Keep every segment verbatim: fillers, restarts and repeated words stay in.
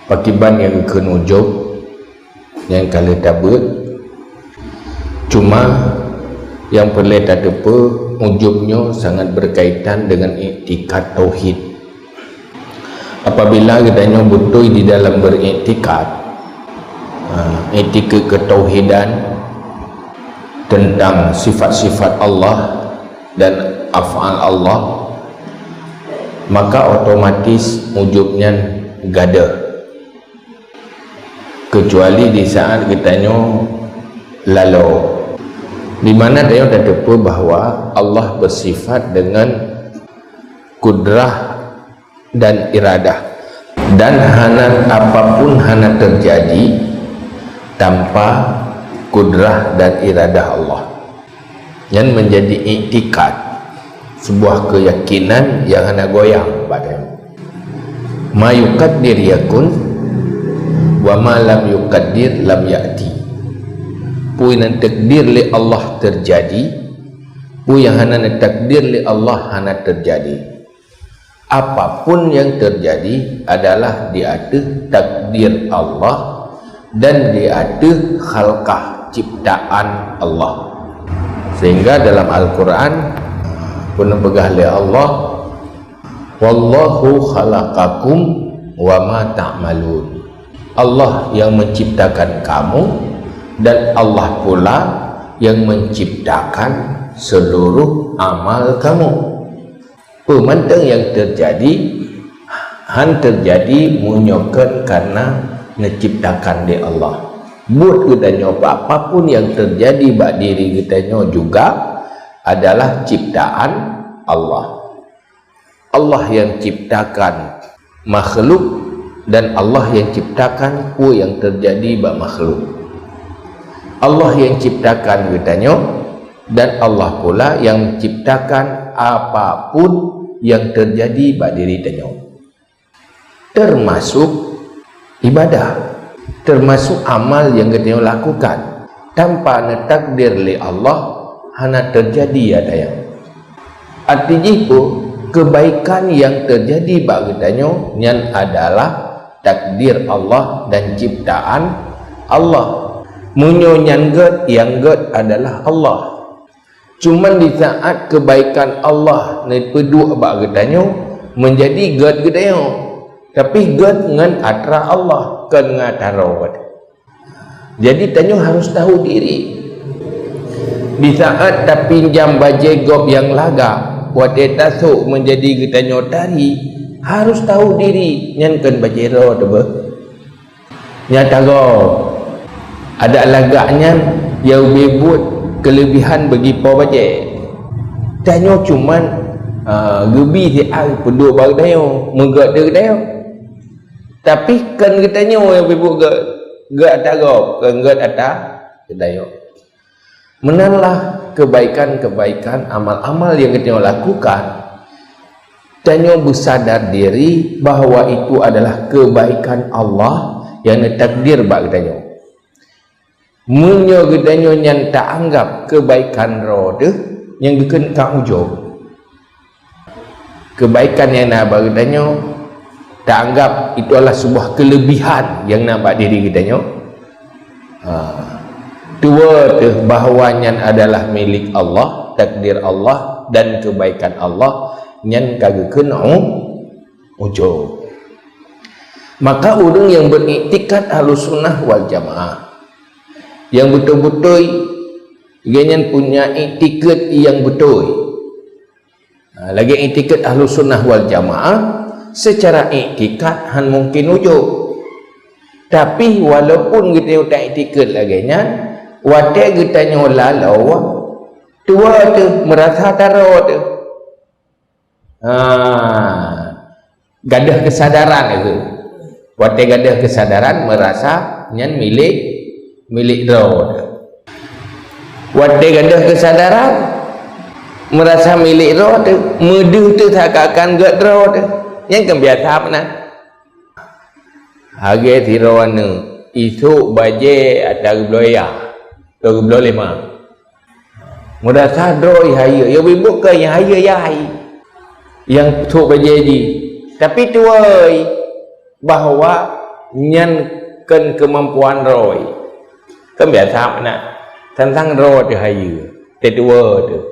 Pakiban nyang geukheun ujub nyang ka lheueh tabeuet, cuma nyang peureulée tateupeue, ujub nyoe sangat berkaitan dengan iktikad tauhid. Apabila geutanyoe beutôi di dalam beriktikad, ha, iktikad ketauhidan tentang sifat-sifat Allah dan af'al Allah, maka otomatis ujub nyan gadôh. Kecuali di saat geutanyoe lalo, di mana tanyoe tateupeue bahwa Allah bersifat dengan kudrah dan iradah, dan hana, apapun hana terjadi tanpa kudrah dan iradah Allah. Nyan menjadi iktikad, sebuah keyakinan yang hana goyang bak tanyoe. Ma yuqaddir yakun, wa ma lam yuqaddir lam ya'ti. Peue nyang takdir lé Allah terjadi, peue nyang hana neutakdir lé Allah hana terjadi. Apapun yang terjadi adalah di ateueh takdir Allah dan di ateueh khalqah, ciptaan Allah. Sehingga dalam Al-Quran peuneuk peugah lé Allah, "Wallahu khalaqakum wa ma ta'malun." Allah yang menciptakan kamu dan Allah pula yang menciptakan seluruh amal kamu. Peue mantong nyang teujadi, han teujadi meunyoe kon kareuna neuciptakan lé Allah. Buet geutanyoe, apapun nyang teujadi bak diri geutanyoe juga adalah ciptaan Allah. Allah nyang ciptakan makhluk dan Allah nyang ciptakan peue nyang teujadi bak makhluk. Allah nyang ciptakan geutanyoe, dan Allah pula nyang menciptakan apapun nyang teujadi bak diri tanyoe, teumasok ibadah, teumasok amal nyang geutanyoe lakukan. Tanpa neutakdir lé Allah, hana teujadi nyang dayang. Arti jih peue? Keubaikan nyang teujadi bak geutanyoe nyan adalah takdir Allah dan ciptaan Allah. Meunyoe nyan gét, nyang gét adalah Allah. Cuman di saat keubaikan Allah neupeuduek bak geutanyoe, meujadi gét geutanyoe. Tapi gét ngon atra Allah, kon ngon atra droe. Jadi tanyoe harus tahu diri. Di saat tapinjam bajée gob nyang lagak, watée tasok meujadi geutanyoe tari, harus tahu diri, nyan kon bajée droe teuh beuh. Nyata gob, adak lagak nyan nyang ubé buet keuleubihan beugipo bajée. Tanyoe cuman, ah, geubi siat peuduek bak geutanyoe, meugét geutanyoe. Tapi kon geutanyoe nyang ubé buet gét, gét ata gob, kon gét ata geutanyoe. Meunanlah keubaikan-keubaikan, amal-amal nyang geutanyoe lakukan, tanyoe beusadar diri bahwa itu adalah keubaikan Allah nyang neutakdir bak geutanyoe. Meunyoe geutanyoe nyan taanggab keubaikan droe teuh, nyang geukheun ka ujub. Keubaikan nyang na bak geutanyoe, taanggab itu adalah sebuah keuleubihan nyang na bak diri geutanyoe. Ha. Tuwoe teuh bahwa nyan adalah milék Allah, takdir Allah, dan keubaikan Allah, nyan ka geukheun u-, ujub. Maka ureuëng nyang beuriktikad Ahlussunnah wal Jamaah, nyang beutôi-beutôi, gobnyan punya iktikad nyang beutôi. Ha, lagée iktikad Ahlussunnah wal Jamaah, seucara iktikad han mungken ujub. Tapi, walaupun geutanyoe taiktikad lagée nyan, watée geutanyoe lalo, tuwoe teuh, meurasa atra droe teuh. Ha, gadôh keusadaran itu. Watée gadôh keusadaran, meurasa nyan milék, milék droe teuh. Watée gadôh keusadaran, meurasa milék droe teuh, meudeuh teuh seakan-akan gét droe teuh. Nyan kan biasa meunan. Lagée sidroe aneuëk, isok bajée ata geubloe yah, atau geubloe lima. Meurasa droe nyang hayeue, nyang sibuk keu nyang hayeue yah, nyang sok bajée jih. Tapi tuwoe, bahwa Nyan kon keumampuan droe. Kan biasa meunan. Tantang droe teuh hayeue, teutuwo teuh.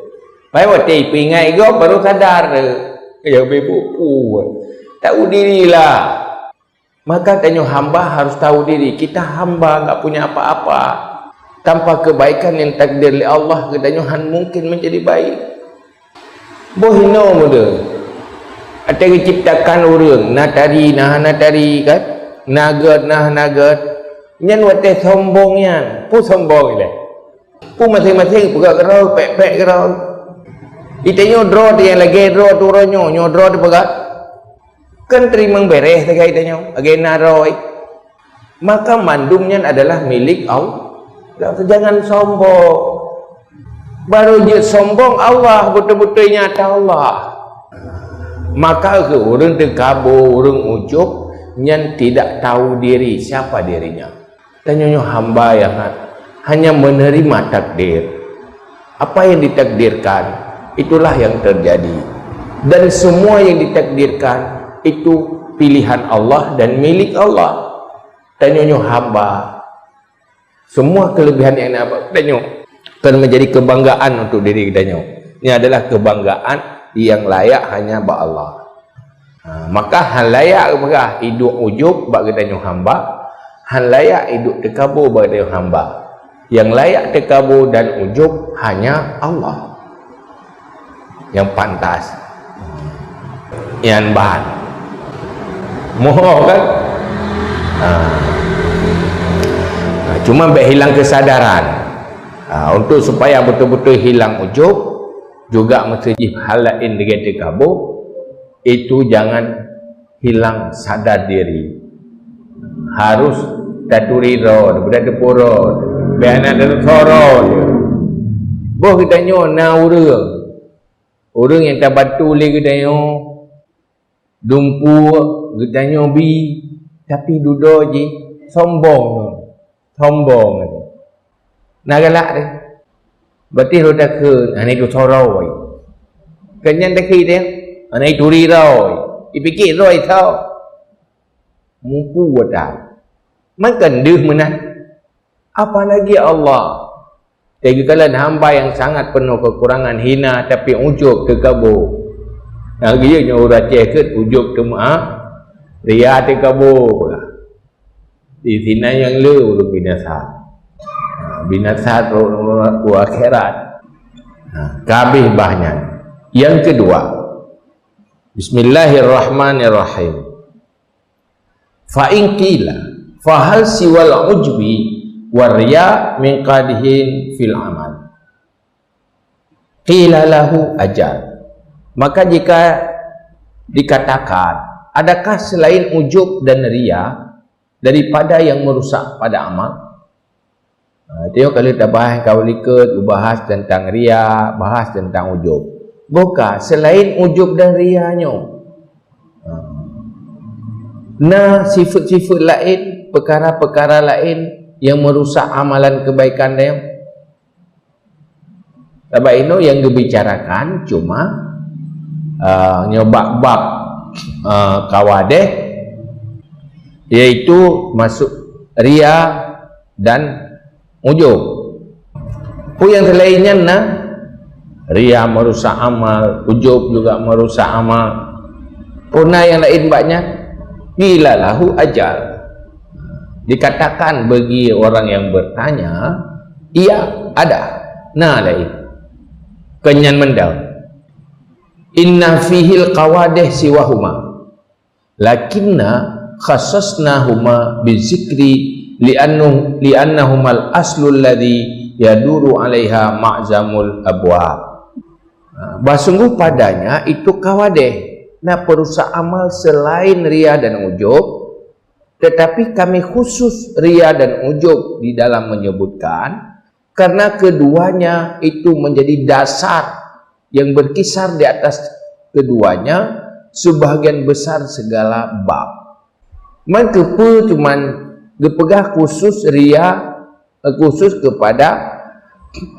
Pai watèe peuingat gob baru sadar teuh. Ya, bebo puet. Tahu dirilah. Maka tanyoe hamba harus tahu diri. Kita hamba, enggak punya apa-apa. Tanpa kebaikan yang takdir oleh Allah, geutanyoe han mungkin menjadi baik. Boh inoe muda. Ata geuciptakan ureuëng, na tari, na hana tari kan? Na gét, na hana gét. Nyan watèe sombong nyan. Peue sombong ilèe? Peue maséng-maséng peugah keudroe, pék-pék keudroe. Di tanyoe droe teuh nyang lagèe droe teuh uroe nyoe, nyoe droe teuh peugah. Kan teurimong bèrèh sagai tanyoe, lagèe na droe. Maka mandum nyan adalah milik Allah. Jangan sombong. Baru jeuet sombong Allah, beutôi-beutôi nyata Allah. Maka keu ureuëng teukabo, ureuëng ujub, nyan tidak tahu diri, siapa dirinya. Tanyoe nyoe hamba yang ha-, hanya menerima takdir. Apa yang ditakdirkan, itulah yang terjadi. Dan semua yang ditakdirkan, itu pilihan Allah dan milik Allah. Tanyoe nyoe hamba. Semua kelebihan yang na bak tanyoe akan menjadi kebanggaan untuk diri tanyoe. Ini adalah kebanggaan yang layak hanya bak Allah. Ha, maka han layak peugah idup ujub bak geutanyoe hamba, han layak idup teukabo bak geutanyoe hamba. Yang layak teukabo dan ujub hanya Allah. Yang pantas. Nyan ban. Moho kan? Ha. Ha, cuma bèk hilang kesadaran. Ha, untuk supaya betul-betul hilang ujub, juga mesti jih hal laén lagèe teukabo, itu jangan hilang sadar diri. Harus taturi droe, daripada teupeu droe, bèk hana taturi droe. Boh geutanyoe na ureuëng, ureuëng nyang tabantu lé geutanyoe, dumpeue geutanyoe bi, tapi dudoe jih sombong. Sombong. Na galak deh. Berarti roda kheun, hana itu soroe. Kan nyan dakhi deh, hana itu riroi. Ipike roe tho. Mupu watai. Mangkon deuh meunan. Apalagi Allah. Teuka kalon hamba yang sangat penuh kekurangan, hina, tapi ujub teukabo. Nah, geuyue nyoe ureuëng Aceh keuh ujub teuma, ha? Ria teukabo. Di sinan nyang le ureuëng binasa. Ha, binasa roh, roh, roh akhirat. Ha, kabeh bah nyan. Yang kedua, Bismillahirrahmanirrahim. Fa in qila, fa hal siwal ujbi war riya min qadihin fil amal? Qila lahu ajal. Maka jika dikatakan, adakah selain ujub dan ria daripada yang merusak pada amal? Ha, tengok kalau tabahas kaul likot, bahas tentang ria, bahas tentang ujub. Boh ka, selain ujub dan ria nyoe, ha, na sifat-sifat lain, perkara-perkara lain yang merusak amalan kebaikan dia. Sabab inoe yang dibicarakan cuma, uh, nyoe bab-bab, uh, kawadeh, yaitu masuk ria dan ujub. Peue nyang selain nyan na, ria merusak amal, ujub juga merusak amal. Peue na nyang lain bak nyan? Qila lahu ajal. Dikatakan bagi orang yang bertanya, iya, ada. Na lain. Kon nyan mantong. Inna fihil qawadih siwahuma. Lakinna khassasnahuma bizikri li'annu-, li'annahumal aslul ladzi yaduru 'alaiha ma'zamul abwab. Ha, bah sungguh padanya itu kawadeh, na perusak amal selain ria dan ujub, tetapi kami khusus ria dan ujub di dalam menyebutkan, karena keduanya itu menjadi dasar yang berkisar di atas keduanya sebahagian besar segala bab. Man keupeue cuman geupeugah khusus ria, khusus kepada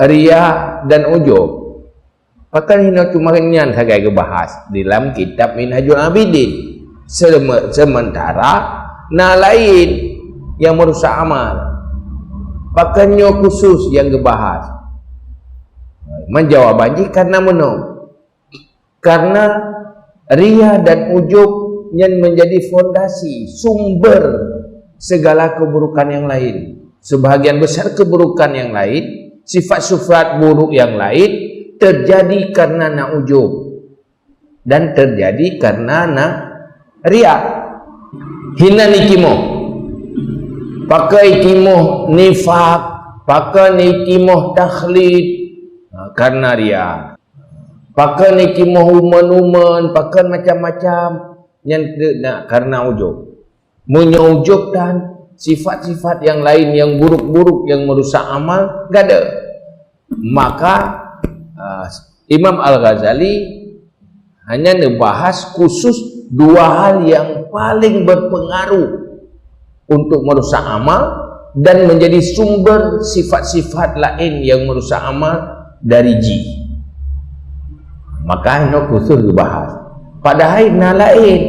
ria dan ujub? Pakon hino cuma nyan sagai geubahas di lam kitab Minhajul Abidin. Seme-, sementara Na laén nyang meurusak amal. Pakon nyoe khusus nyang geubahas? Meujawaban jih karena meunoe. Karena ria dan ujub nyan menjadi fondasi, sumber segala keburukan yang lain. Sebahagian besar keburukan yang lain, sifat-sifat buruk yang lain terjadi karena na ujub dan terjadi karena na ria. Hinan ikimoh. Pakon ikimoh nifak, pakon ikimoh takhlid, ha, karena ria. Pakon ikimoh uman-uman, pakon macam-macam, nyan teu-, na, karena ujub. Meunyoe ujub dan sifat-sifat yang lain yang buruk-buruk yang merusak amal, gada. Maka, ah, Imam Al-Ghazali hanya neubahas khusus dua hal yang paling berpengaruh untuk merusak amal dan menjadi sumber sifat-sifat lain yang merusak amal dari jih. Maka nyoe khusus geubahas. Padahai na laén.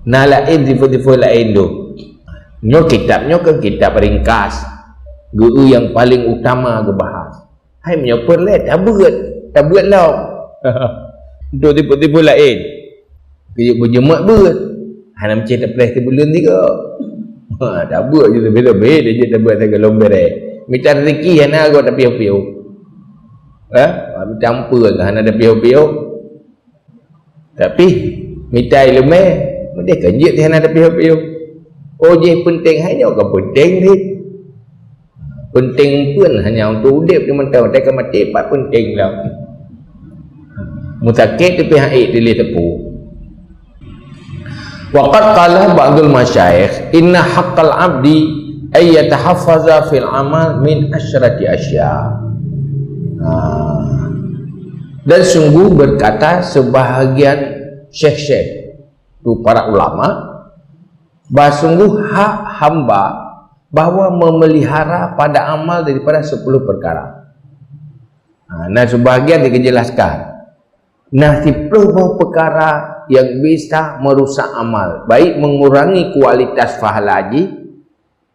Na laén tipe-tipe laén tu. Nyoe kitab nyoe kan kitab ringkas. Geu yang paling utama geubahas. Hai meunyoe peureulée tabeuet, tabeuet lom. Untuk tipe-tipe laén. Keu beujeumat beuet. Hana meucéh tapreh sibuleuen tiga. Ha, tabeuet je leubeh-leubeh dah jeuet tabeuet sagoe lom bereh. Mita rezeki hana goe tapiôh-piôh. Ha? Mita ampeuen hana tapiôh-piôh. Tapi mita ileumé, meudeh kan jeuet hana tapiôh-piôh. Oh, jih peunteng hai nyoe ka peunteng dit. Peunteng pun hanya untuk udeb di mantong, watée ka maté pat peunteng lom. Musakét tapi hana ék dilée teupeu. Wa qad qala ba'dul masyayikh, "Inna haqqal abdi ay yatahaffaza fil amal min asyrati asya." Ah. Dan sungguh berkata sebahagian syekh-syekh, tu para ulama, bah sungguh hak hamba bahwa memelihara pada amal daripada sepuluh perkara. Ha, nah, sebahagian dikejelaskan. Nah, siplôh boh peukara nyang bisa meurusak amal, baik mengurangi kualitas pahala jih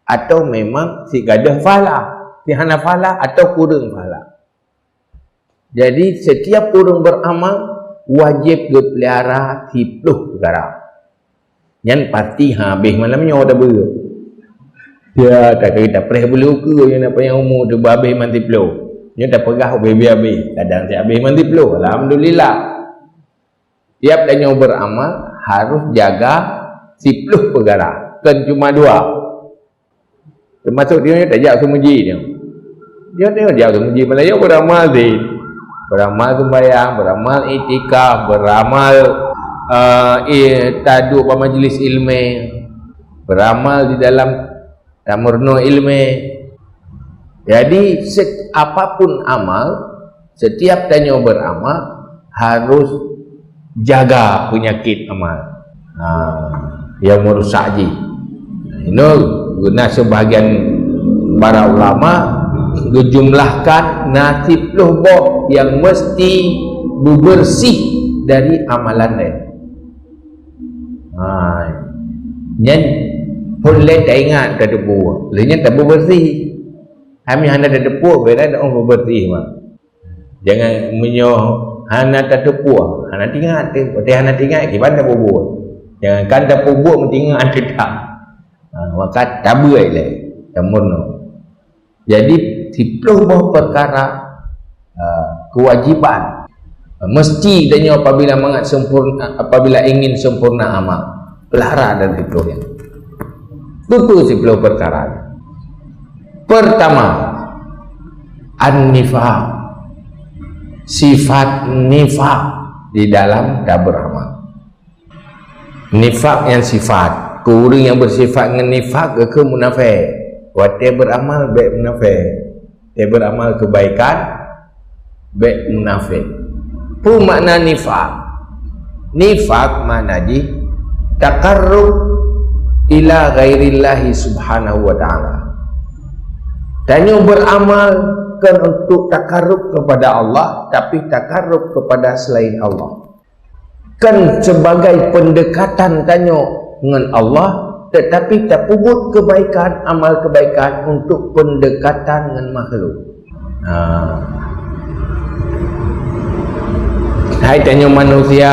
atau memang sigadoh pahala, sihana pahala atau kureueng pahala. Jadi, setiap ureuëng beramal wajéb geupeulihara siplôh peukara. Nyan pasti habéh malam nyoe tabeuet. Ya, tak kira preh bulu ke nyoe nak payah umu tu habéh man siplôh. Nyoe tapeugah habéh-habéh. Kadang tak habéh man siplôh. Alhamdulillah. Tiap tanyoe beramal harus jaga siplôh peukara. Kon cuma dua. Teumasok dia nyoe tajak seumuji dia. Dia nyoe tajak seumuji malam nyoe beramal di, beramal sembahyang, beramal iktikaf, beramal, eh, eh, taduek bak majlis ilmu, beramal di dalam tamurno ilmu. Jadi, se-, apapun amal, setiap tanyoe beramal harus jaga penyakit amal. Ha, yang merusak jih. Inoe guna sebahagian para ulama gejumlahkan na siplôh boh yang mesti bebersih dari amalan lain. Ha, nyan pun le taingat ka teupeu, le nyan tabebersih. Kami hana teupeu, beda dah bebersih mah. Jangan meunyoe hana tateupeue, hana tingat teuh. Watée hana tingat, kiban tapubuet. Jangankan tapubuet, meutingat teuh that. Ha, maka tabeuet lé, tamurno. Jadi, siplôh boh peukara, ha, kewajiban mesti tanyoe apabila mangat sempurna, apabila ingin sempurna amal, peulihara dan siplôh nyan. Tutu siplôh peukara. Pertama, an-nifaq. Sifat nifak di dalam tabeuet amal. Nifak nyang sifat. Keu ureuëng nyang beusifat ngon nifak, geukheun munafék. Watée beuramal, bék munafék. Watée beuramal keubaikan, bék munafék. Peue makna nifak? Nifak makna jih taqarrub ila ghairillahi subhanahu wa ta'ala. Tanyoe beuramal kon untuk taqarrub kepada Allah, tapi taqarrub kepada selain Allah. Kan sebagai pendekatan tanyoe ngon Allah, tetapi tapeubuet kebaikan, amal kebaikan untuk pendekatan ngon makhluk. Ha. Hai tanyoe manusia,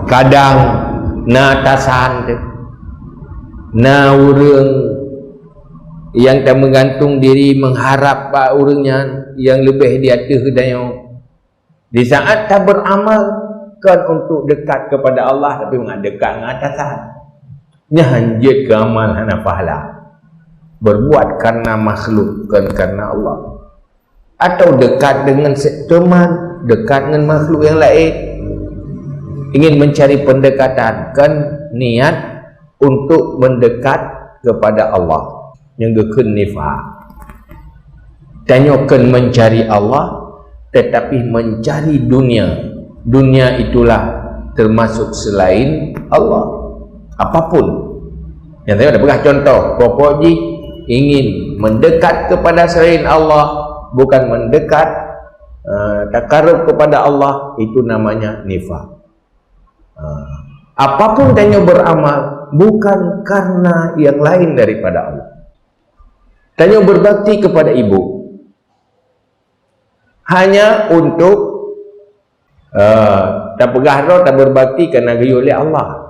kadang na atasan teuh, na ureuëng nyang tameugantung diri mengharap bak ureuëng nyan nyang leubeh di ateueh tanyoe. Di saat taberamal, kon untuk dekat kepada Allah, tapi mangat dekat ngon atasan. Nyan jeuet keu amal hana pahala. Berbuat karena makhluk, kon karena Allah. Atau dekat dengan se-, teman, dekat dengan makhluk yang lain. Ingin mencari pendekatan, kon niat untuk mendekat kepada Allah. Nyang geukheun nifak. Tanyoe kon mencari Allah, tetapi mencari dunia. Dunia itulah termasuk selain Allah. Apapun. Nyang tanyoe dah peugah contoh, pokok jih ingin mendekat kepada selain Allah, bukan mendekat, eh, takarub kepada Allah, itu namanya nifak. Ha. Apapun tanyoe beramal, bukan karena yang lain daripada Allah. Tanyoe berbakti kepada ibu hanya untuk, eh, tapeugah droe taberbakti karena geuyue lé Allah.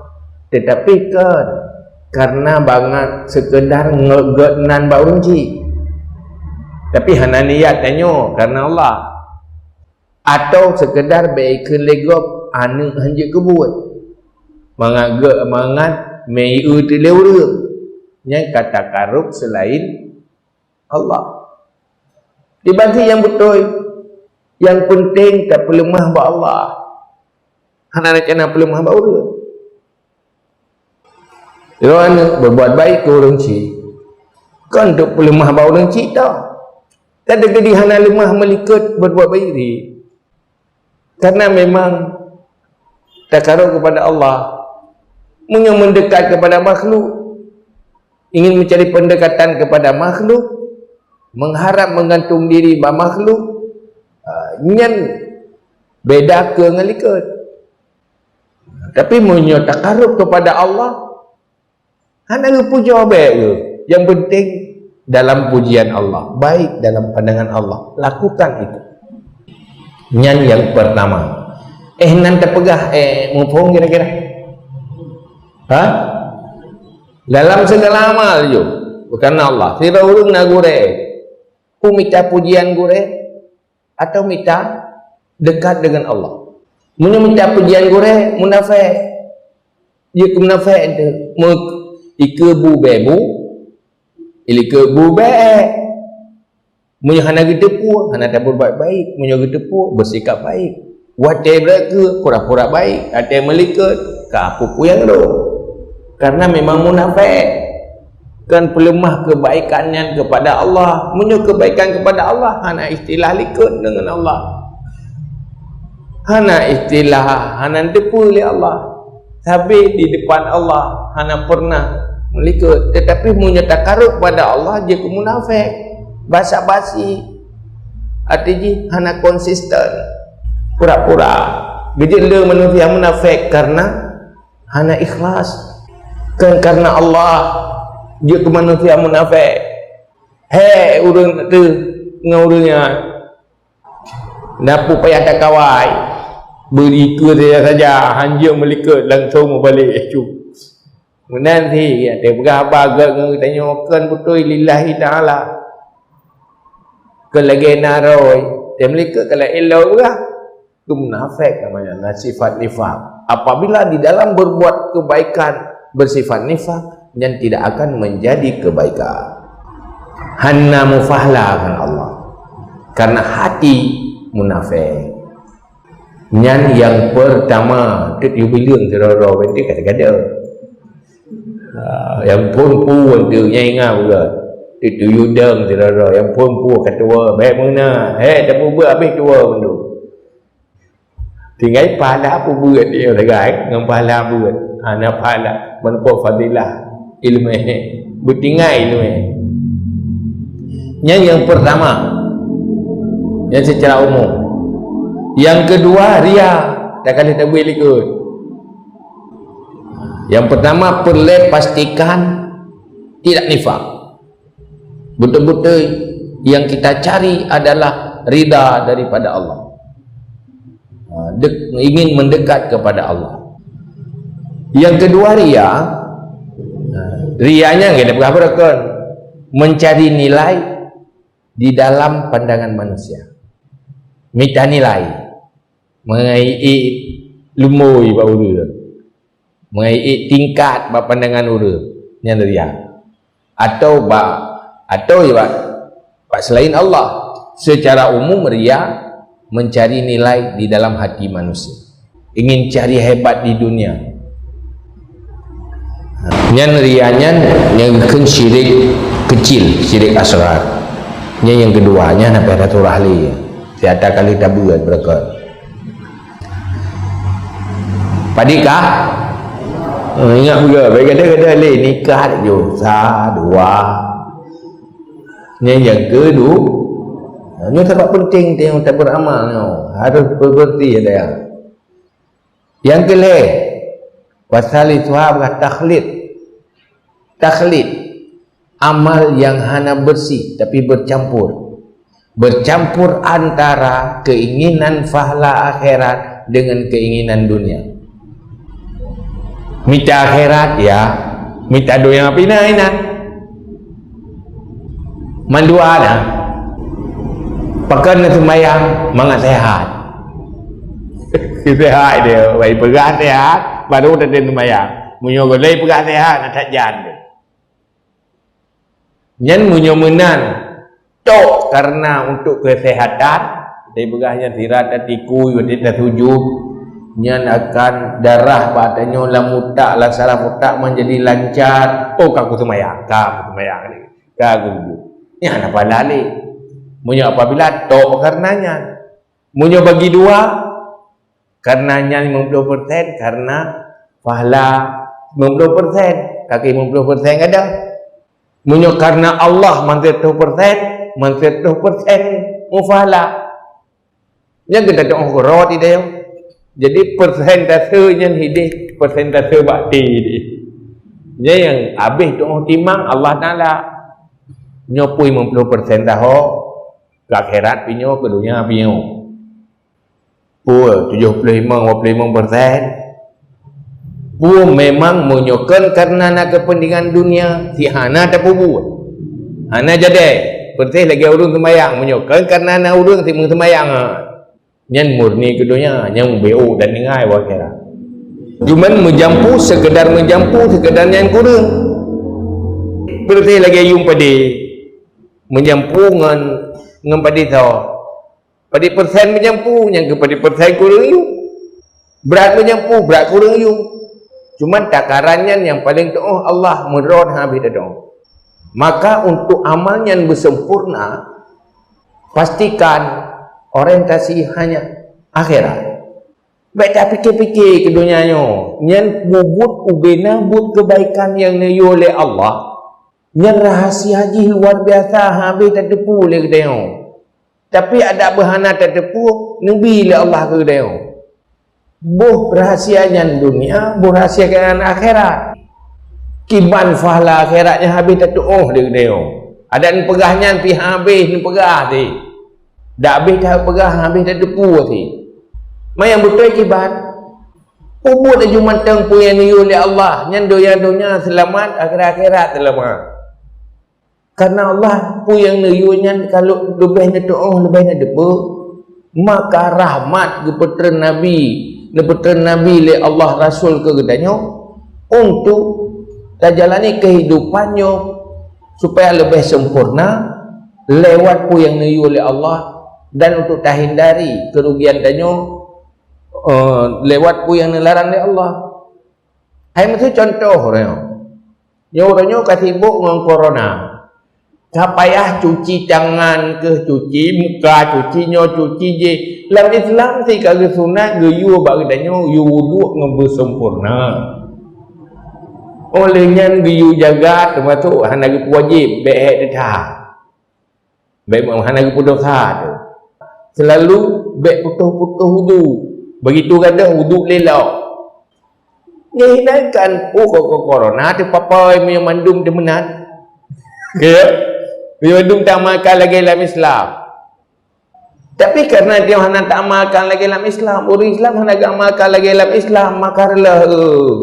Tetapi kon karena bangat sekedar nge-, geunan bak ureuëng chik. Tapi hana niat tanyoe karena Allah. Atau sekedar bèk ikheun lé gob aneuëk hanjeuet keubuet. Mangat geuh mangat mé ié teulé ureuëng. Nyang ka takarub selain Allah. Dibagi nyang beutôi, nyang penting tapeuleumah bak Allah. Hana rencana peuleumah bak ureuëng. Droe aneuëk berbuat baik keu ureuëng chik, kon untuk peuleumah bak ureuëng chik tho. Teukeudi hana leumah meulikot berbuat baik ri. Karena memang takarub kepada Allah. Meunyoe mendekat kepada makhluk, ingin mencari pendekatan kepada makhluk, mengharap menggantung diri bak makhluk, ah, nyan beda keu ngon likot. Tapi meunyoe takarub kepada Allah, hana geupujoe bèk geuh. Yang penting dalam pujian Allah, baik dalam pandangan Allah, lakukan itu. Nyan yang pertama. Eh, nan tapeugah, eh, muphom kira-kira? Ha? Dalam segala amal ju, bukan Allah. Sidroe ureuëng na gurèe, peue mita pujian gurèe, atau mita dekat dengan Allah. Meunyoe mita pujian gurèe, munafék. Jeuet keu munafék teuh. Meu-, ikeue bu bèe bu, ilikot bu bèe. Meunyoe hana geuteupeue, hana tabuet baik-baik. Meunyoe geuteupeue, bersikap baik. Watèe beureukeu, pura-pura baik. Watèe meulikot, ka peue-peue nyang dong. Karena memang munafék. Kan peuleumah kebaikan nyan kepada Allah. Meunyoe kebaikan kepada Allah, hana istilah likot deungon Allah. Hana istilah, hana teupeue lé Allah. Sabé di depan Allah, hana pernah meulikot. Tetapi meunyoe takarub pada Allah, jeuet keu munafék. Basa-basi. Arti jih, hana konsisten. Pura-pura. Geujeuet lé manusia munafék karena hana ikhlas. Kan karena Allah, jeuet keu manusia munafék. Hé, ureuëng teuh ngon ureuëng nyan. Na peue payah takawai. Beulikot saja-saja, hanjeuet meulikot langsung meubalek cu. Meunan cit, ya, teupeugah haba gét ngon geutanyoe kon beutôi lillahi ta'ala. Kon lagèe na roh, teuh meulikot ka laén lom peugah. Itu munafék namanya, na sifat nifak. Apabila di dalam berbuat kebaikan bersifat nifak, nyan tidak akan menjadi kebaikan. Hana meupahala ngon Allah. Karena hati munafék. Nyan nyang pertama, teuh yubileueng sidroe-droe, berarti kata-kata. Ah, nyang phôn peue tu, nyang ingat bukan? Teuh tuyue dong sidroe-droe, nyang phôn peue ka tuwoe, bèk meunan. Hé, tapeubuet habéh tuwoe mandum. Tinggai pahala peubuet dia sagai, ngon pahala buet. Ha, na pahala, meuneupeue fadilah, ileumèe. Beutinggai ileumèe. Nyan nyang pertama. Nyan secara umum. Nyang keudua, ria. Takah lheueh tabeuet likot. Yang pertama, peureulée pastikan tidak nifak. Betul-betul yang kita cari adalah ridha daripada Allah. Ha, dek-, ingin mendekat kepada Allah. Yang kedua, ria. Ha, ria nyan kita peugah beureukan, mencari nilai di dalam pandangan manusia. Mita nilai. Meuiék lumboi bak ureuëng. Meuiék tingkat bak pandangan ureuëng. Nyan ria. Atau bak, atau ya bak, bak selain Allah. Secara umum, ria mencari nilai di dalam hati manusia. Ingin cari hebat di dunia. Nyan ria nyan, nyan kheun syirik kecil, syirik asghar. Nyan yang kedua, nyan apa ada surah li. Siata kali tabuat berkat. Padikah? Eh, ingat juga, baik kata-kata leh nikah ju. Sa, dua. Nyan yang kedua. Nyoe sabab penting teuh nyang taberamal nyoe. Harus bebersih ada. Yang kelhée, pasal itu ha takhlid. Takhlid, amal yang hana bersih tapi bercampur. Bercampur antara keinginan pahala akhirat dengan keinginan dunia. Mita akhirat, ya. Mita dunia pina inan. Mandua na. Pakon na sembahyang mangat sehat. Sehat dia, baik peugah sehat, baru teuntèe sembahyang. Meunyoe golai peugah sehat, na that jan dia. Nyan meunyoe meunan, tok karena untuk kesehatan, tapi peugah nyan sirat dan tiku, watèe tasujud, nyan akan darah bak tanyoe lam utak, lam saraf utak menjadi lancar. Oh, ka kuseumayang, ka kuseumayang ni, ka kusujud. Nyan apa lalé. Meunyoe apabila tok karena nyan. Meunyoe bagi dua, karena nyan lima puluh persen, karena pahala lima puluh persen, kaki lima puluh persen kadang. Meunyoe karena Allah, man seratus persen, man seratus persen mupahala. Nyan kita doa gurot idéh. Jadi, persentase nyan hidéh, persentase bakti hidéh. Nyan nyang habéh doa timang Allah Taala. Nyoe pun lima puluh persen taho, ke akhirat pi nyoe, ke dunia pi nyoe. Peue tujoh puluh lima, dua puluh lima persen? Peue memang meunyoe kon karena na kepentingan dunia, si hana tapeubuet. Hana jadi. Persis lagèe ureueng seumayang, meunyoe kon karena na ureueng si meuseumayang, ha. Nyan murni keu dunia, nyan beu dan ningai bak akhirat. Cuman meujampu, sekedar meujampu, sekedar nyan kureueng. Persis lagèe yuem padé. Meujampu ngon, ngon padé tho. Padé persen meujampu, nyang keu padé persen kureueng yum. Brat meujampu, brat kureueng yum. Cuman takaran nyan nyang paleng tuoh Allah meudroe habéh teudoe. Maka untuk amal nyan beusempurna, pastikan orientasi hanya akhirat. Bèk tapike-pike keu donya nyoe, nyan bubuet ubena buet keubaikan nyang neuyue lé Allah. Nyan rahsia jih luar biasa, habéh tateupeue lé geutanyoe. Tapi adak beuhana tateupeue, neubi lé Allah keu geutanyoe. Boh rahsia nyan dunia, boh rahsia keunan akhirat. Kiban pahala akhirat nyan habéh tatuoh lé geutanyoe. Adak neupeugah nyan pih habéh neupeugah teuh. Dak habéh tapeugah, habéh tateupeue teuh. Ma nyang beutôi kiban. Peubuet laju mantong peue nyang neuyue lé Allah, nyan donya-donya seulamat, akhirat-akhirat seulamat. Karena Allah, peue nyang neuyue nyan kalau leubeh neutuoh, leubeh neuteupeue, maka rahmat geupeutreun Nabi, neupeutreun Nabi lé Allah Rasul keu geutanyoe untuk tajalani keuhidupan nyoe supaya leubeh sempurna lewat peue nyang neuyue lé Allah dan untuk tahindari keurugian tanyoe, eh, lewat peue nyang neularang lé Allah. Hai meusu contoh uroe nyoe. Nyoe uroe nyoe ka sibok ngon corona. Ka payah cuci tangan keuh, cuci muka, cuci nyoe, cuci jéh. Lam Islam sih ka geusunat geuyue bak geutanyoe yue wuduk ngon beusempurna. Oleh nyan geuyue jaga, teumasok hana geupeuwajéb, bèk hék teuta. Bèk hana geupeudosa tu. Selalu bèk putôh-putôh wudu. Begitu gadôh wudu lé lok. Nyan hina kan, oh, ko-, ko-, corona teuh papai meunyoe mandum teuh meunan. Ya? Meunyoe mandum teuh amalkan lagée lam Islam. Tapi karena dia hana taamalkan lagée lam Islam, ureuëng Islam hana geuamalkan lagée lam Islam, maka reuloh, eh.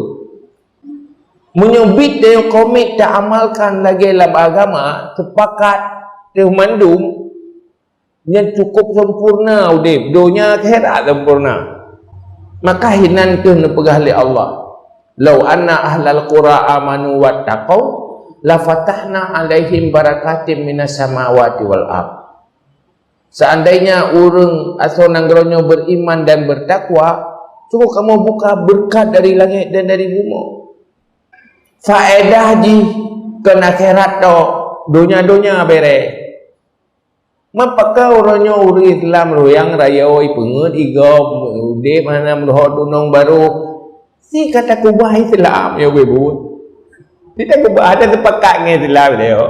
Meunyoe biet tanyoe komit taamalkan lagée lam agama, sepakat teuh mandum, nyan cukup sempurna udeb, donya akhirat sempurna. Maka hinan teuh neupeugah lé Allah, "Lau anna ahlal qura amanu wattaqau, lafatahna alaihim barakatim minas samawati wal ard." Seandainya ureuëng asoe nanggroe nyoe beriman dan bertakwa, sungguh kamoe buka beureukat dari langét dan dari bumoe. Faedah jih keu akhirat tok, donya-donya bereh. Meupakat uroe nyoe ureuëng Islam ruyang rayeuk ipeungeuet igom udeb hana meuruho dunong barô. Si ka takubah Islam, ya, ibu-ibu. Si takubah, ada sepakat ngon Islam dia.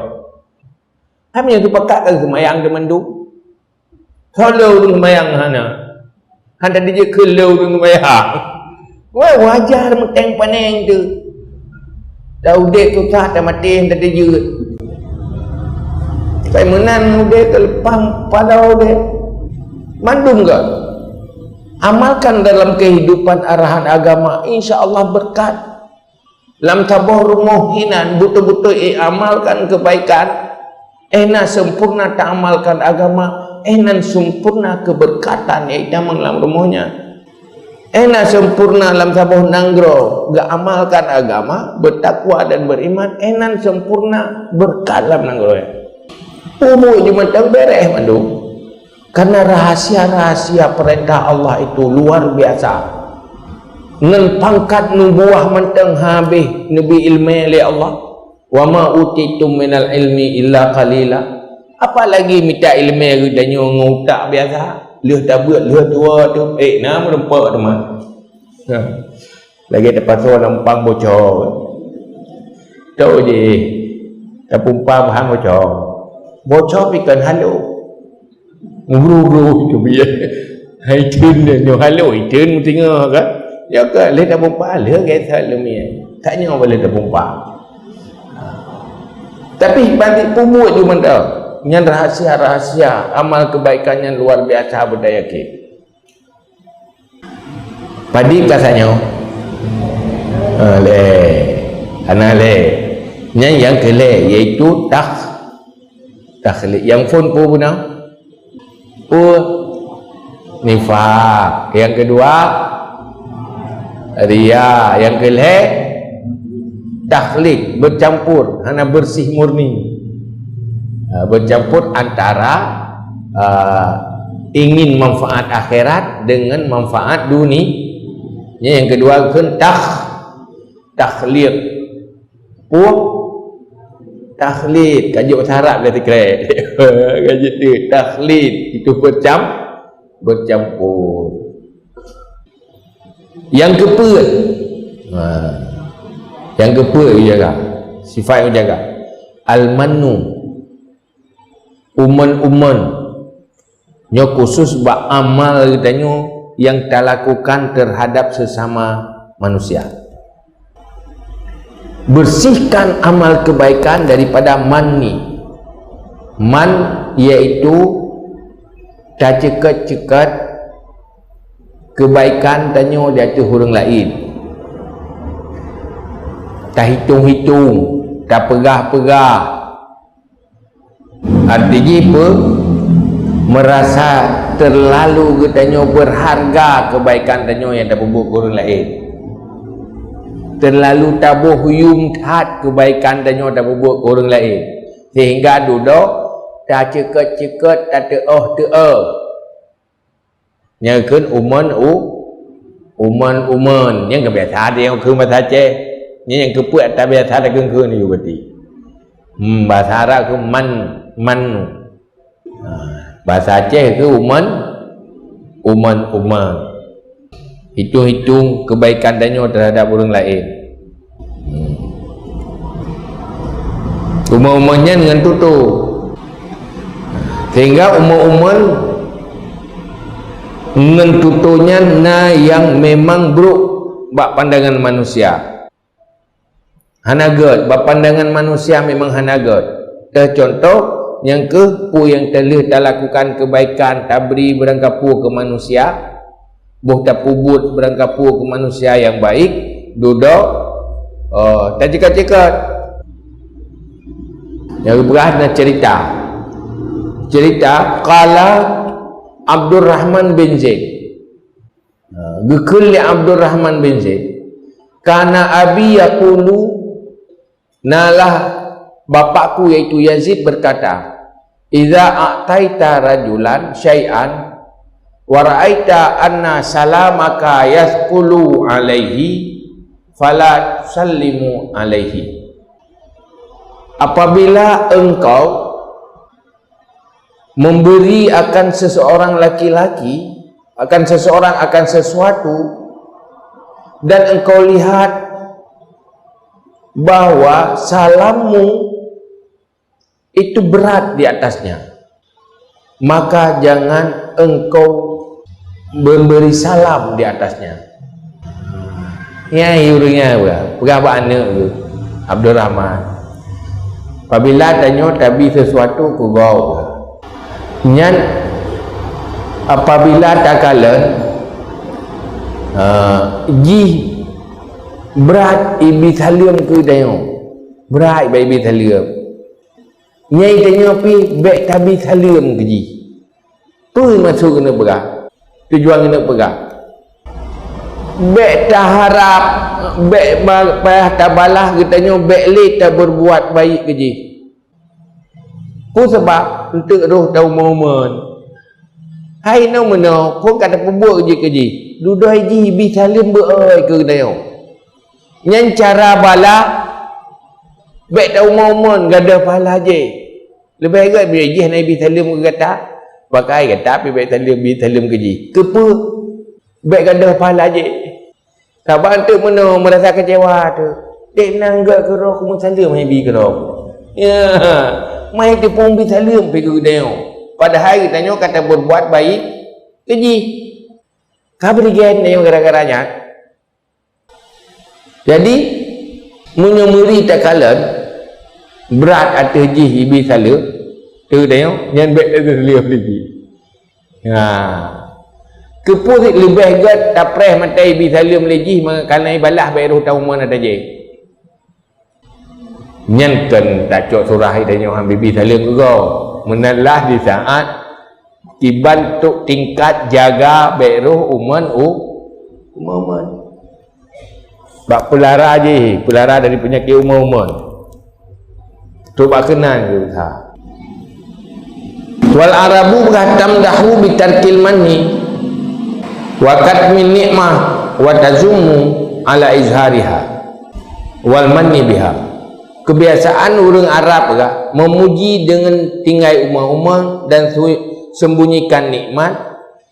Kami nyang teupakat ka seumayang teumandum. Soe le ureuëng seumayang hana? Hana dijeuet keu le ureuëng seumayang. Wah, wajar meuteng paneng tu. Dah udeb susah, dah maté, dah dijeuet. Kai meunan udeb, keuleupah pada udeb. Mandum ka. Amalkan dalam kehidupan arahan agama, insya Allah berkat. Lam saboh rumoh hinan beutôi-beutôi, eh, amalkan kebaikan, eh, na sempurna taamalkan agama, eh, nan sempurna keberkatan nyang itamong lam rumoh nyan. Eh, na sempurna lam saboh nanggroe geuamalkan agama, bertakwa dan beriman, eh, nan sempurna berkat lam nanggroe nyan. Ubuk jeumatang bereh mandum. Karena rahasia-rahasia perintah Allah itu luar biasa. Ngon pangkat nubuah mantong habéh neubi ileumé lé Allah. "Wa ma utitum minal ilmi illa qalila." Apalagi mita ileumé geutanyoe ngon utak biasa, lheueh tabeuet, lheueh tuwoe tu, eh, na meureumpok teuma. Ha. Lagée tapasoe lam pang bocor. Tahu je, tapumpa bahan bocor. Bocor pih kon halo. Gru-gru tu biar. Hai teun dia nyoe halo, hai teun meuteungoh kan. Ya kan, lé tapumpa, lé gét halo mian. Tak nyoe boleh tapumpa. Tapi bagi pembuat tu mantap. Nyan rahasia-rahasia amal kebaikan yang luar biasa berdaya ke. Padit ka tanyoe? Ha, lé. Hana lé. Nyan nyang keu lhée, yaitu takh-, takhlid. Nyang phon peue beuna? Peue? Nifak. Nyang keudua, riya. Nyang keu lhée, takhlid, bercampur, hana bersih murni. Ha, bercampur antara, ha, ingin manfaat akhirat dengan manfaat duni-, nya nyang keudua kheun takh-, takhlid. Peue? Takhlid, ka jeuet bahasa Arab ka sikrek. Ka jeuet takhlid, itu bercam-, bercampur. Nyang keupeuet. Ha. Nyang keupeuet jaga. Sifat jaga. Al-mannu. Umeun-umeun. Nyoe khusus bak amal geutanyoe nyang talakukan terhadap sesama manusia. Bersihkan amal kebaikan daripada manni. Man yaitu taceuket-ceuket kebaikan tanyoe di ateueh ureuëng laén. Tahitong-hitong, tapeugah-peugah. Arti jih peue? Merasa terlalu geutanyoe berharga kebaikan tanyoe nyang tapeubuet keu ureuëng laén. Terlalu taboh yum that kebaikan tanyoe tapeubuet keu ureuëng laén. Sehingga dudoe taceuket-ceuket, tateuoh-teuoh. Nyang kheun umeun u-, umeun-umeun. Nyang keubiasa dia kheun bahasa Aceh. Nyang keupeuet tabiasa takheun-kheun ju berarti. Hmm, bahasa Arab kheun man, man. Ha, bahasa Aceh kheun umeun, umeun-umeun. Hitung-hitung kebaikan tanyoe terhadap ureuëng laén. Hmm. Umeun-umeun nyan ngon tutoe. Sehingga umeun-umeun ngon tutoe nyan na nyang memang brok. bak pandangan manusia. Hana gét, bak pandangan manusia memang hana gét. Teucontoh, nyang keuh peue nyang teuh lheueh talakukan keubaikan, tabri beurangkapeue keu manusia, boh tapeubuet beurangkapeue keu manusia nyang baik, dudoe, oh, taceukat-ceukat. Nyang geupeugah na cerita. Cerita, qala Abdurrahman bin Zaid. Ha, geukheun lé Abdurrahman bin Zaid, "Kana abi yaqulu, nalah bapakku yaitu Yazid berkata, 'Idza a'taita rajulan syai'an wa ra'aita anna salamaka yathqulu alaihi, fala tusallimu alaihi.'" Apabila engkau memberi akan seseorang laki-laki, akan seseorang, akan sesuatu, dan engkau lihat bahwa salammu itu berat di atasnya, maka jangan engkau memberi salam di atasnya. Nyan ureueng nyan peugah, peugah bak aneuk geuh, Abdurrahman, "Apabila tanyoe tabi sesuatu keu gob, nyan apabila takalon, ha, jih brat ibi saleuem keu tanyoe, brat ibi saleuem. Nyan tanyoe pih bék tabi saleuem keu jih." Peue maksud keuneuk peugah? Tujuan keuneuk peugah, bék taharab, bék ba-, payah tabalah geutanyoe, bék lé tabeurbuat baik keu jih. Peue sabab? Eunteuk roh ta umon-umon. Hai nyoe meunoe, phon ka tapeubuet jih keu jih, dudoe jih ibi saleuem beu-oi keu geutanyoe. Nyan cara balah, bék ta umon-umon, gadôh pahala jih. Leubeh gét beu jih na ibi saleuem keu gata, pakai gata pih bék saleuem, bi saleuem keu jih. Keupeue? Bék gadôh pahala jih. Sabab eunteuk meunoe meurasa keucewa teuh. Teuk nan gét keudroe kumeusaleuem han ibi keudroe. Ya, mai teupeu bi saleuem pih keu geutanyoe. Padahai geutanyoe ka tabeurbuat baik keu jih. Ka beureugan tanyoe gara-gara nyan. Jadi, meunyoe meuri takalon brat ateueh jih ibi saleuem, teudeungoe nyan bék tasaleuem lé jih. Ha. Keupeue leubeh gét tapreh mantong ibi saleuem lé jih, maka kana ibalah bék roh ta umon ata jih. Nyan kon tacok surah tanyoe han ibi saleuem keu gob. Meunan lah di saat kiban trok tingkat jaga bék roh umon u-, umon-umon. Bak peulara jih, peulara dari peunyakét umon-umon. Trok bak keunan geuh ha. Wal Arabu tamdahu bitarkil manni wa katmin nikmah wa tazummu ala izhariha wal manni biha. Kebiasaan ureuëng Arab gah memuji deungon tinggai umon-umon dan su-, sembunyikan nikmat,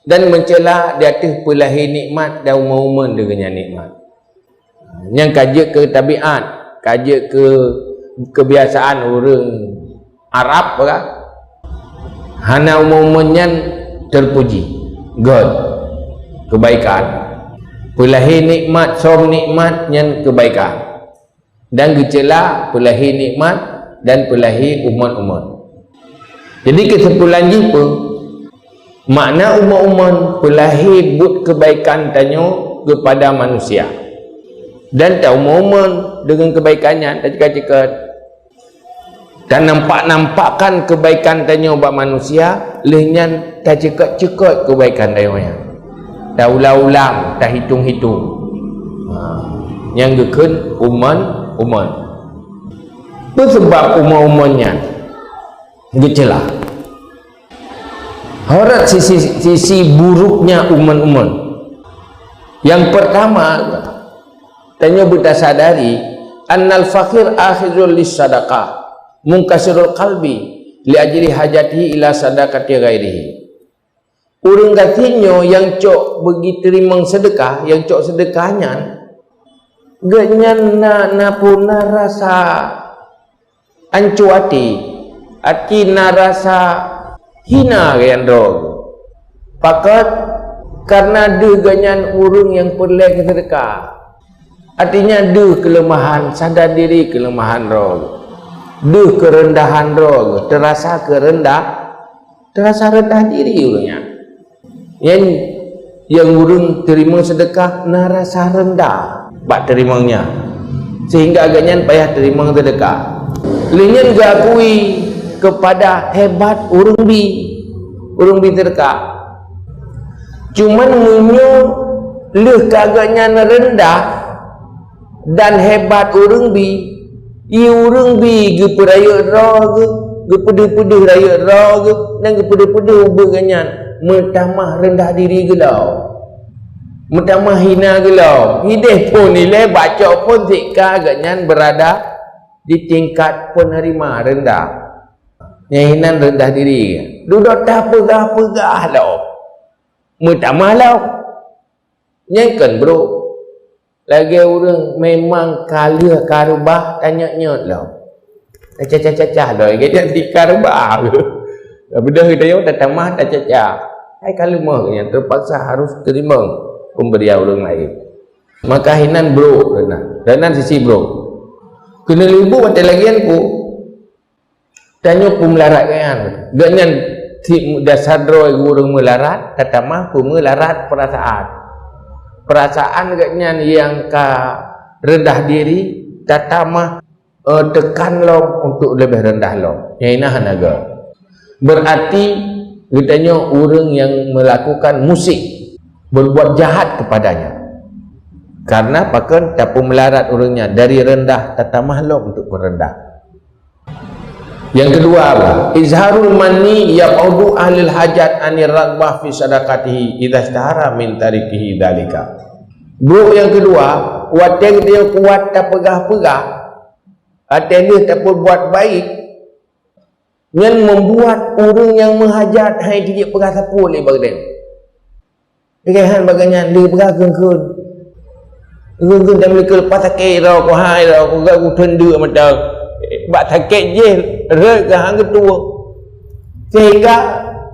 dan meucela di ateueh peulahé nikmat dan umon-umon deungon nyan nikmat. Nyang ka jeuet keu tabiat, ka jeuet keu kebiasaan ureuëng Arab gah. Hana umon-umon nyan teupuji, gét, keubaikan. Peulahé nikmat, som nikmat nyan keubaikan. Dan geucela peulahé nikmat dan peulahé umon-umon. Jadi keusimpulan jih peue? Makna umon-umon peulahé buet keubaikan tanyoe keupada manusia. Dan ta umon-umon deungon keubaikan nyan, taceukat-ceukat. Tanampak-nampakkan keubaikan tanyoe bak manusia, lheueh nyan taceukat-ceukat keubaikan tanyoe nyan. Taulang-ulang, tahitong-hitong. Ha, nyang geukheun umon-umon. Peue sabab umon-umon nyan geucela? Horot sisi, sisi buruknya umon-umon. Yang pertama, tanyoe beutasadari, annal fakhir akhizul lis sadaqah, munkasirul qalbi, li ajli hajatihi ila sadaqati ghairihi. Ureuëng gasien nyoe nyang cok beugiteurimong seudeukah, nyang cok seudeukah nyan, geuhnyan na, na peue na rasa anco até, até na rasa hina geuhnyan droe. Pakon? Kareuna deuh geuhnyan ureuëng nyang peureulée keu seudeukah. Artinya deuh keuleumahan, sadar diri keuleumahan droe geuh. Deuh keureundahan droe geuh, teurasa keureundah, teurasa reundah diri ureuëng nyan. Nyan nyang ureuëng teurimong seudeukah na rasa reundah bak teurimong nyan, sehingga gobnyan payah teurimong seudeukah. Lheueh nyan geuakui keupada hebat ureuëng bi, ureuëng bi seudeukah. Cuman meunyoe lheueh ka gobnyan reundah dan hebat ureuëng bi, i ureuëng bi geupeurayeuk droe geuh, geupeudeuh-peudeuh rayeuk droe geuh, dan geupeudeuh-peudeuh ubeuet gobnyan, meutamah reundah diri geuh lom. Meutamah hina geuh lom. Hideh phon ilée, bacut phon sika gobnyan beurada di tingkat peunarima reundah. Nyang hinan reundah diri. Dudoe tapeugah-peugah lom. Meutamah lom. Nyan kon brok. Lagée ureuëng memang ka lheueh ka reubah, tanyot-nyot lom. Tacacah-cacah lom, lagée nyan di ka reubah. Beudôh geutanyoe tatamah tacacah. Hai ka leumoh nyang teupaksa harus teurimong peumberian ureuëng laén. Maka hinan brok, hinan. Hinan sisi brok. Keuneuk leubu watée lagée nyan ku. Tanyoe peumeularat gobnyan. Gobnyan cit dasar droe ureuëng meularat, tatamah peumeularat peurasaan. Peurasaan gobnyan nyang ka reundah diri, tatamah, eh, teukan lom untuk leubeh reundah lom. Nyang inan hana gét. Beurati geutanyoe ureuëng nyang meulakukan musik, berbuat jahat kepadanya. Karena pakon tapeumeularat ureuëng nyan dari reundah tatamah lom untuk peureundah. Nyang keudua, apa? Izharul manni yab'udu ahlil hajat anir raghbah fi sadaqatihi idza ishtahara min tarikihi dzalika. Brok nyang keudua, watée geutanyoe kuat tapeugah-peugah, watée lheueh tapeubuet baik, nyan membuat ureuëng nyang meuhajat hai jijak peugah sapeue lé bak geutanyoe. Lagée han bak gobnyan lé peugah kheun-kheun. Kheun-kheun dan meuleuka leupah sakét droe, ku hai droe, ku gak kuteun deuk mata. Bak sakét jih rhot keu han geutueng. Sehingga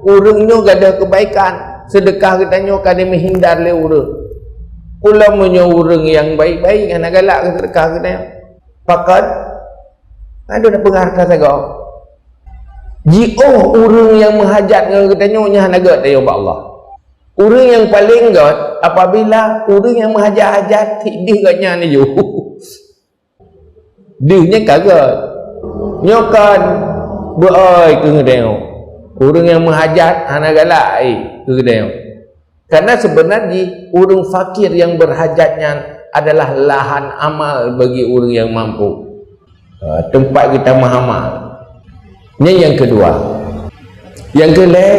ureuëng nyoe gadôh keubaikan, seudeukah geutanyoe ka dimeuhindar lé ureuëng. Ulôn meunyoe ureuëng nyang baik-baik hana galak keu seudeukah geutanyoe. Pakon? Aduh, na peugah rasa sagoe. Jiôh ureuëng nyang meuhajat ngon geutanyoe nyan hana gét tanyoe bak Allah. Ureuëng nyang paleng gét apabila ureuëng nyang meuhajat-hajat tiek deuh gobnyan laju. Deuh nyan ka gét. Nyoe kan beu-oi keu geutanyoe. Ureuëng nyang meuhajat hana galak ai keu geutanyoe. Karena sebenarnya ureuëng fakir yang berhajat nyan adalah lahan amal bagi ureuëng yang mampu. Ha, tempat geutamah amal. Nyan nyang keudua. Nyang keulhée,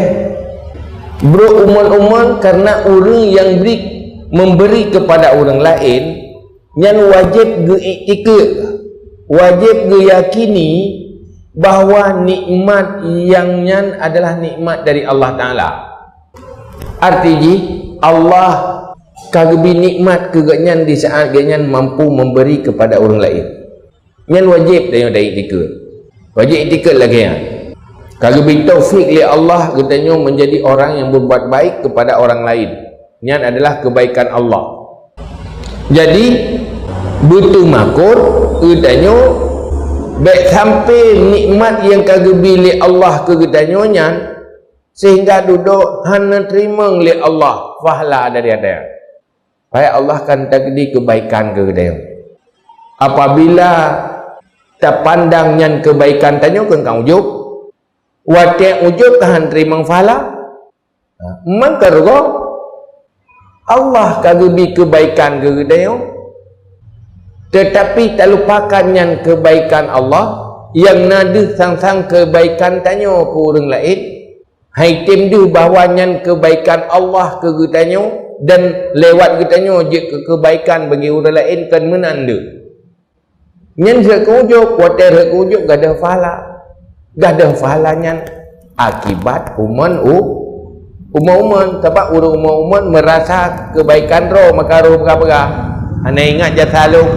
brok umon-umon karena ureuëng yang beri, memberi kepada ureuëng laén, nyan wajéb geuiktikeuet, wajéb geuyakini bahwa nikmat nyang nyan adalah nikmat dari Allah Taala. Arti jih, Allah ka geubri nikmat keu gobnyan di saát gobnyan mampu memberi kepada ureuëng laén. Nyan wajéb tanyoe taiktikeuet. Wajéb iktikeuet lagée nyan. Ka geubri taufik lé Allah geutanyoe menjadi orang yang berbuat baik kepada orang lain. Nyan adalah kebaikan Allah. Jadi, beuteumakot geutanyoe bék sampai nikmat nyang ka geubri lé Allah keu geutanyoe nyan sehingga dudoe hana teurimong lé Allah pahala dari geutanyoe. Padahai Allah kan takdir kebaikan keu geutanyoe. Apabila tapandang nyan kebaikan tanyoe keu ka ujub, watée ujub ka han teurimong pahala, ha, meunan ka rugoe. Allah ka geubri kebaikan keu geutanyoe, teutapi talupakan nyan kebaikan Allah nyang na deuh sang-sang kebaikan tanyoe keu ureuëng laén. Hai tem deuh bahwa nyan kebaikan Allah keu geutanyoe dan lewat geutanyoe jeuet keu kebaikan bagi ureuëng laén kon meunan deuh. Nyan rhot keu ujub, watée rhot keu ujub gadôh pahala. Gadôh pahala nyan akibat umon u-, umon-umon. Sabab ureuëng umon-umon meurasa kebaikan droe maka roh peugah-peugah, "Hana ingat jasa lôn.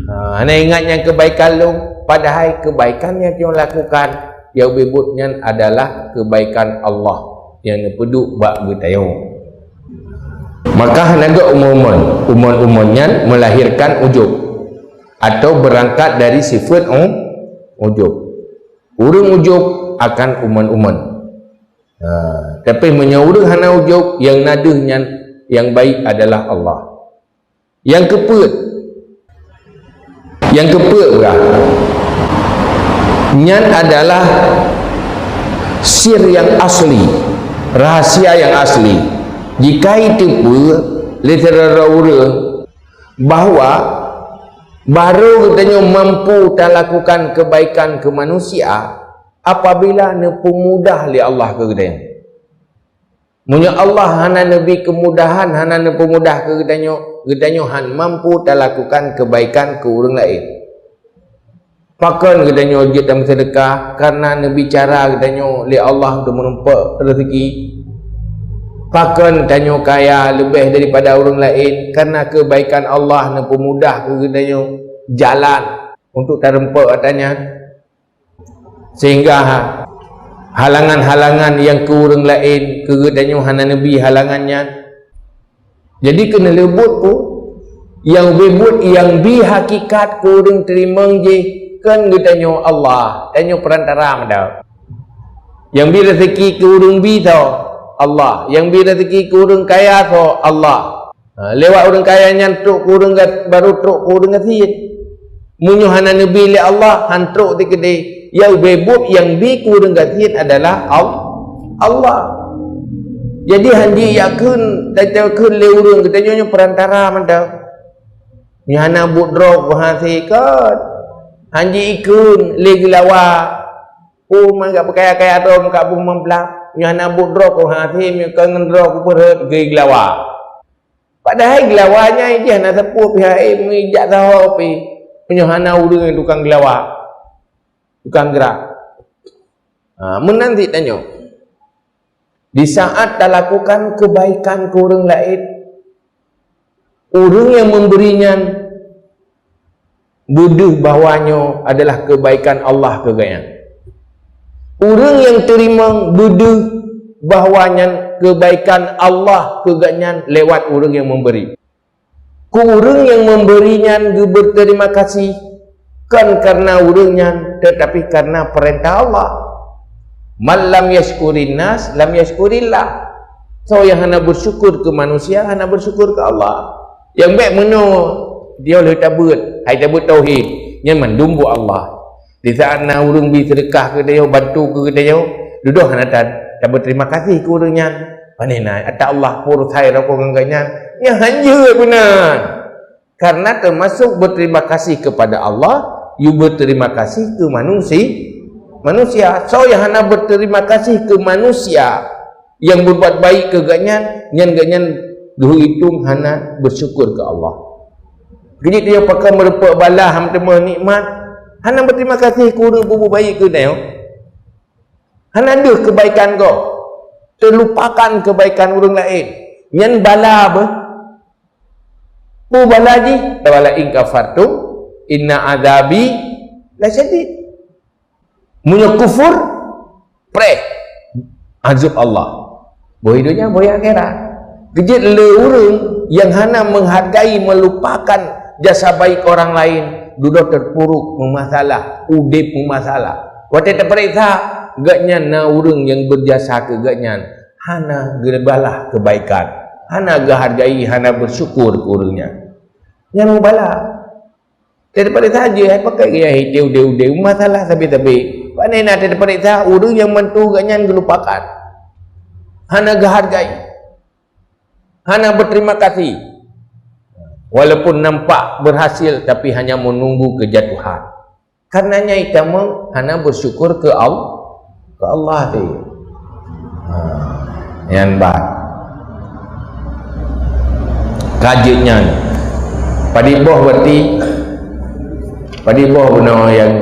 Ha, hana ingat nyang kebaikan lôn." Padahai kebaikan nyang tanyoe lakukan nyang ubit-ubit nyan adalah kebaikan Allah nyang neupeuduek bak geutanyoe. Maka hana gèt umon-umon. Umon-umon nyan melahirkan ujub atau berangkat dari sifat u-, ujub. Ureuëng ujub akan umon-umon. Ha, tapi meunyoe ureuëng hana ujub, nyang na deuh nyan, nyang baik adalah Allah. Nyang keupeuet, nyang keupeuet peugah, nyan adalah sir nyang asli, rahasia nyang asli. Jika jiteupeue lé sidroe ureuëng bahwa barô geutanyoe mampu talakukan keubaikan keu manusia apabila neupeumudah lé Allah keu geutanyoe. Meunyoe Allah hana neubi keumudahan, hana neupeumudah keu geutanyoe, geutanyoe han mampu talakukan keubaikan keu ureuëng laén. Pakon geutanyoe jeuet tameuseudeukah kareuna neubi cara geutanyoe lé Allah untuk meurumpok reuzeki? Pakon tanyoe kaya leubeh daripada ureuëng laén kareuna keubaikan Allah neupeumudah keu geutanyoe jalan untuk tarumpok atra nyan? Sehingga ha-, halangan-halangan nyang keu ureuëng laén, keu geutanyoe hana neubi halangan nyan. Jadi keuneuk leubuet peue? Nyang ubé buet nyang bi hakikat keu ureuëng teurimong jih kon geutanyoe Allah, tanyoe peurantara mantong. Nyang bi reuzeki keu ureuëng bi soe? Allah. Nyang bi reuzeki keu ureuëng kaya soe? Allah. Ha, lewat ureuëng kaya nyan trok keu ureuëng ga-, barô trok keu ureuëng gasien. Meunyoe hana neubi lé Allah, han trok teukeudéh. Nyang ubé buet nyang bi keu ureuëng gasien adalah Al-, Allah. Jadi han jijak kheun, tacok kheun lé ureuëng, geutanyoe nyoe peurantara mantong. Nyoe hana buet droe keu hase kon. Han jikheun lé geulawa. Oh, meuga beukaya-kaya droe meuka beuh meubeulak. Nyoe hana buet droe keu hase, nyoe kon ngon droe keu peurhot geugeulawa. Padahai geulawa nyan jih hana sapeue pih, hai, meujak saho pih. Meunyoe hana ureuëng tukang geulawa, tukang geura. Ha, meunan cit tanyoe. Di saat talakukan keubaikan keu ureuëng laén, ureuëng nyang meubri nyan beudeuh bahwa nyoe adalah keubaikan Allah keu gobnyan. Ureuëng nyang teurimong beudeuh bahwa nyan keubaikan Allah keu gobnyan lewat ureuëng nyang meubri. Keu ureuëng nyang meubri nyan geubeuterima kasih, kon kareuna ureuëng nyan, teutapi kareuna peurintah Allah. "Man lam yasykurin nas, lam yasykurillah." Soe nyang hana beusyukur keu manusia, hana beusyukur keu Allah. Nyang bék meunoe, dia lheueh tabeuet, hai tabeuet tauhid, nyan mandum buet Allah. Di saat na ureuëng bi seudeukah keu geutanyoe, bantu keu geutanyoe, dudoe hana ta-, tabeuterima kasih keu ureuëng nyan. Pane na ata Allah peurutai rokok ngon gobnyan. Nyan hanjeuet beunan. Karena termasuk berterima kasih kepada Allah, you berterima kasih ke manusia. Manusia. Soe nyang hana berterima kasih ke manusia nyang berbuat baik keu gobnyan, nyan gobnyan geuhitong hana bersyukur keu Allah. Keu jih tanyoe pakon meurumpok bala, han teumeung nikmat, hana berterima kasih keu ureuëng peubuet baik keu tanyoe. Hana deuh keubaikan gob, teulupakan keubaikan ureuëng laén. Nyan bala beuh. Peue bala jih? "Wala in kafartum inna adzabi lasyadid." Meunyoe kufur, preh azab Allah. Boh di donya, boh di akhirat. Keu jih lé ureuëng nyang hana menghargai, melupakan jasa baik orang lain, dudoe terpuruk, meumasalah, udeb meumasalah. Watée tapareksa, gobnyan na ureuëng nyang berjasa keu gobnyan, hana geubalah keubaikan, hana geuhargai, hana bersyukur keu ureuëng nyan. Nyan mubala. Teupareksa jih, hai pakai gaya hijau udeb-udeb, masalah sabe-sabe. Pane na teupareksa ureuëng nyang bantu gobnyan geulupakan. Hana geuhargai. Hana berterima kasih. Walaupun nampak berhasil, tapi hanya menunggu kejatuhan. Karenanya ita meuhana bersyukur ke Allah, ke Allah tu. Ha, nyan ban. Ka jeuet nyan. Padum boh berarti, padum boh bunoe nyang,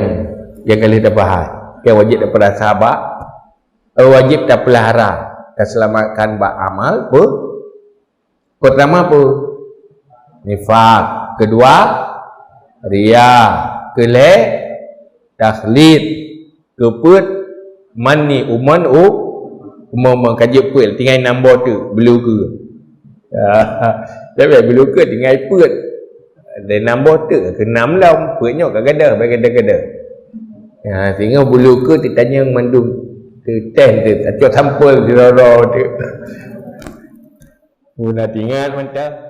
nyang ka lheueh tabahas. Nyang wajéb tapeurasa bak, eh, wajéb tapeulihara, taseulamatkan bak amal pe-, Pertama apa? Nifak. Kedua, ria. Keulhèe, takhlid. Keupeuet, mani, umon, u-, umon, umon. Ka jeuet peuet, tinggai nam boh teuk, beuleugeue. Tapi bulu keue tinggai peuet. Ada enam boh teuk, keu enam lom, peuet nyoe ka gadoh, bak gadoh-gadoh. Ha, sehingga bulu keue teutanyong mandum, teuteh, teu-, tacok sampel sidroe-droe teuk. Guna tingat mantong.